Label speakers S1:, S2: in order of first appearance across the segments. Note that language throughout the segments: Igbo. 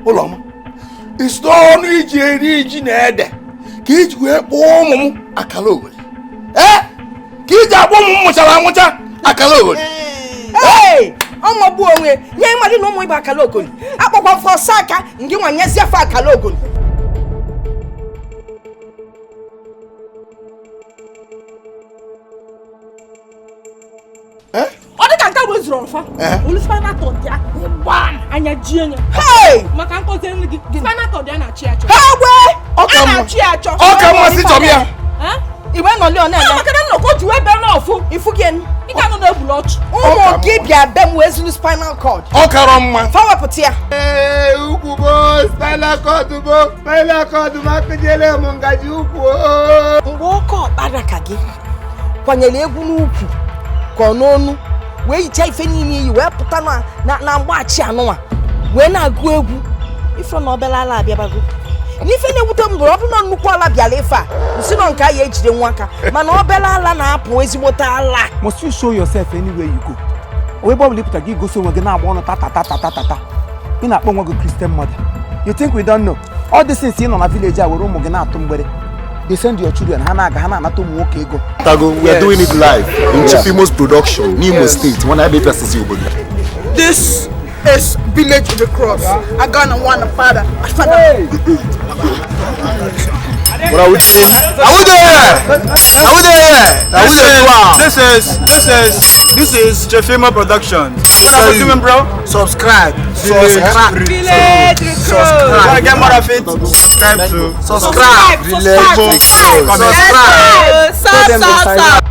S1: Ụlọma, isi ọnụ iji eri ji na ede ka iji wee kpọọ ụmụ m akala owere. Ee, ka iji akpọ ụmụ m mụchara amụcha akala owere.
S2: Ee, ọ magbuo onwe nye mmadụ na ụmụ ibe akala ogoli akpọkwa mfe ọsọ aka ngị nwa nyezie afọ akala ogoli.
S3: Ọ dị ka nke a wezuru ọfa olu spinal cord ya gbam anya jie ya maka nkọzi nri gị spinal cord ya na-achị achọ.
S2: Egbe
S3: a na-achị achọ.
S1: Ọ ka mmasị chọrọ ya.
S2: Igbe nọli ọ na-eme
S3: maka na nnọkọ ji wee bee n'ọfụ
S2: ifu gị
S3: ị ka nọ na-egbulu ọchụ.
S2: Ụmụ gị bịa be m wee zuru spinal cord.
S1: Ọ karọ mma.
S2: Fa wepụta ya.
S4: Ee, ukwu bo spinal cord bo spinal cord m akụjiele m ngaji ukwu.
S2: Mgbe oke ọkpara ka gị kwanyere egwu n'ukwu ka ọ n'onu wee hichaa ife niile iyi wee pụta na mgbaghachi anụnwa wee na-agụ egwu ife na obere ala abịabago. N'ife na-ewute m bụrụ ọ bụrụ na nnukwu ala bịara ife a nsi nọ nke a ya ejide nwa aka mana obere ala na-apụ ezigbote ala.
S5: Must you show yourself anywhere you go? Ebe ọ bụla ịpụta gị gosi onwe gị na-agba ọnụ tata tata tata tata. Ị na-akpọ onwe gị Christian mother. You think we don't know? All these things ị nọ na village a were ụmụ gị na-atụ mgbere. They send your children, ha na-aga ha na-anata ụmụ nwoke ego.
S6: Tago, we are doing it live in Chief Imo's production, Nimo State, when I be PSC obodo.
S7: This is Village of the Cross. I got a one father.
S6: Hey. What are we doing? Are we there? Are we there? Are we there?
S8: This is Chief Imo Productions. What are we doing, bro?
S4: Subscribe.
S8: Subscribe.
S3: Village Recruit.
S8: Want to get more of it? Subscribe to.
S4: Subscribe.
S3: Subscribe.
S4: Subscribe.
S3: Subscribe.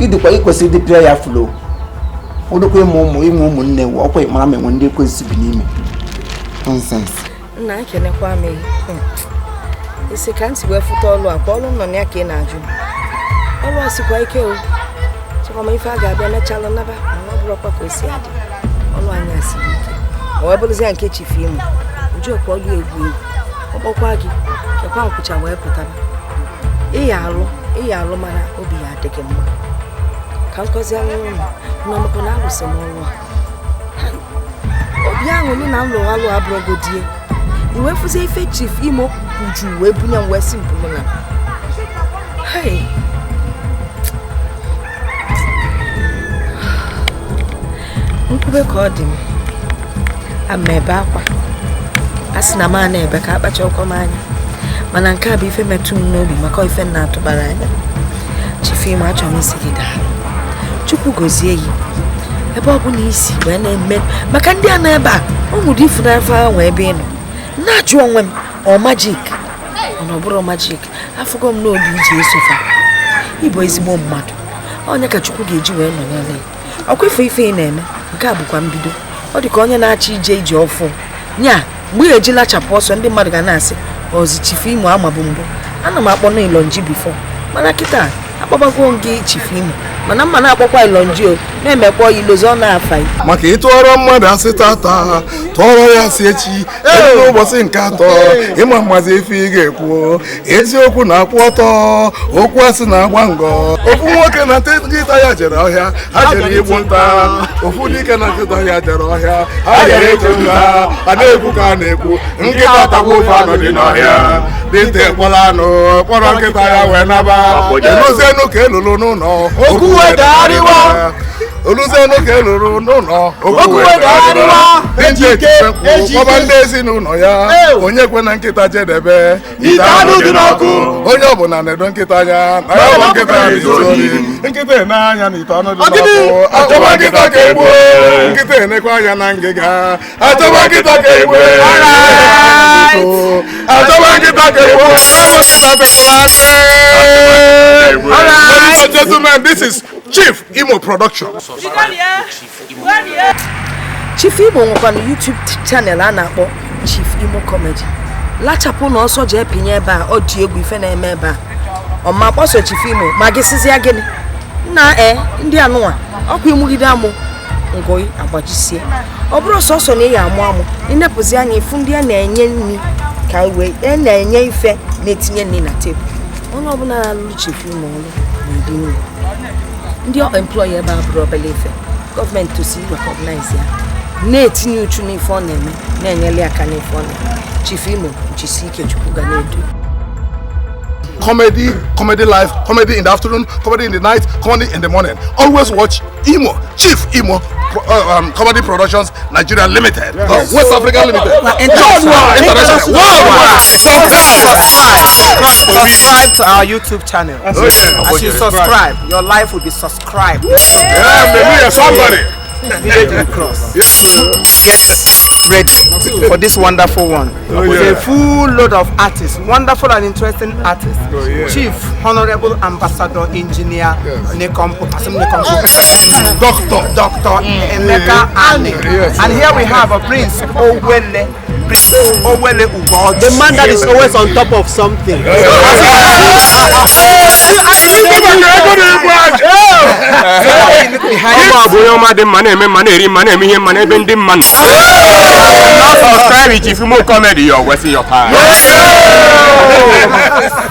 S5: Ịdịkwa ikwesịrị ịdị prayer flow. Olukwa ịmụ ụmụ ịmụ ụmụnne ọkwa ịmara ma enwe ndị ekwesị bi n'ime. Nonsense.
S2: Nna ekenekwa m. Isi ka ntị wee fụta ọlụ a kwa ọlụ nọ na ya ka ị na-ajụ. Ọlụ a sikwa ike o. Chekwa ma ife a ga-abịa mechalụ naba mana ọ bụrụkwa ka o si adị. Ọlụ anyị asiri ike. Ma ọ bụrụzi ya nke Chief Imo. Uju ọkwa ọlụ egwu egwu. Ọ kpọkwa gị kekwa nkwụcha wee pụtaba. Ị ya alụ mana obi ya adịghị mma. Ka nkọzi alụ ụlọ na ọmụkọ na alụsị m ọlụ a. Obi aṅụrị na nlụ alụ abụrụgodie. I wee fụzie ife Chief Imo uju wee bunye m wee sị mbụ na. Hey. Nkwube ka ọ dị m. Ama ebe akwa. A sị na m a na-ebe ka akpacha ọkwa m anya. Mana nke a bụ ife metụ m n'obi maka ife m na-atụbara anya. Chief Imo achọrọ m isi gị daalụ. Chukwu gozie gị. Ebe ọ bụla isi wee na-eme maka ndị a nọ ebe a ọ nwere ifunanya ahụ ebe ị nọ. Na-ajụ onwe m ọ majik ọ na ọ bụrụ majik afụgo m n'obi iji esofa. Ịbụ ezigbo mmadụ onye ka Chukwu ga-eji wee nọnyere ya. Ọkwa ife ife ị na-eme nke a bụkwa mbido. Ọ dị ka onye na-achọ ije ije ọfụ nya mgbe ị eji lachapụ ọsọ ndị mmadụ ga na-asị ozi Chief Imo amabụ mbụ. Ana m akpọ na Ilonji bifo mana kịta akpọbago m gị Chief Imo mana mma na-akpọkwa Ilonji o na-emekpọ ilozi ọ na-afa.
S1: Maka ịtụọrọ mmadụ asị tata tụọrọ ya asị echi elu n'ụbọchị nke atọ ịma mmazi ife ị ga-ekwu. Eziokwu na-akwụ ọtọ, okwu asị na-agba ngọ. Ofu nwoke na nkịta ya jere ọhịa, ha jere igbu nta. Ofu dike na nkịta ya jere ọhịa, ha jere ịchụ nta. A na-ekwu ka a na-ekwu, nkịta tagbu ofe anụ dị n'ọhịa. Dinta ekpọrọ anụ kpọrọ nkịta ya wee naba. Eluzienu ka elulu n'ụlọ
S4: okwu wee dagharịwa.
S1: Oluzienu ka eluru n'ụlọ
S4: okwu wee dagharịwa.
S1: Dinta echekwu kpọba ndị ezinụlọ ya onye kwe na nkịta jedebe
S4: ite anụ dị n'ọkụ.
S1: Onye ọbụla na-edo nkịta anya na ya bụ nkịta na-ezu ori. Nkịta ene anya na ite anụ dị n'ọkụ achọba nkịta ka egbuo. Nkịta enekwa anya na ngịga achọba nkịta ka egbuo. Achọba nkịta ka egbuo. Ladies and gentlemen, this is Chief Imo Production.
S2: Chief Imo nwekwana YouTube channel a na-akpọ Chief Imo Comedy. Lachapụ na ọsọ jee pinye ebe a ọ dị egwu ife na-eme ebe a. Ọ ma kpọsọ Chief Imo ma gị sizia gịnị? Nna ndị anụnwa ọkwa ịmụgide amụ ngoi agbajisie. Ọ bụrụ sọsọ na ị ya amụ amụ ịnepụzi anya ifu ndị a na-enye nri ka wee a na-enye ife na-etinye nri na tebụl. Onye ọbụla na-alụ Chief Imo ọlụ na-edi nri. Ndị ọ employ ebe a bụrụ obele ife. Gọọmenti tosi recognize ya, na-etinye uchu n'ife ọ na-eme, na-enyere aka n'ife ọ na-eme. Chief Imo, jisi ike, Chukwu ga na-edu.
S1: Comedy, comedy live, comedy in the afternoon, comedy in the night, comedy in the morning. Always watch Imo, Chief Imo Comedy Productions Nigeria Limited, West Africa Limited,
S5: International.
S1: International, worldwide.
S5: Subscribe to our YouTube channel.
S1: Oh, yeah.
S5: As you subscribe, your life will be subscribed.
S1: Yeah, maybe somebody.
S5: Village Cross.
S1: Yes, sir.
S5: Get ready for this wonderful one.
S1: Oh,
S5: With
S1: yeah.
S5: a full load of artists, wonderful and interesting artists.
S1: Oh, yeah.
S5: Chief Honorable Ambassador Engineer
S1: Yes.
S5: Nekompo, Asim Nekompo.
S1: Doctor.
S5: Dr. Emeka Ani.
S1: Yes.
S5: And here we have a Prince Owele. Prince Owele Ugoji.
S4: The man that is always on top of something.
S9: Ọma bụ onye ọma dị mma na-eme mma na-eri mma na-eme ihe mma n'ebe ndị mma nọ. Now subscribe Chief Imo Comedy, you're wasting your time.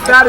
S5: That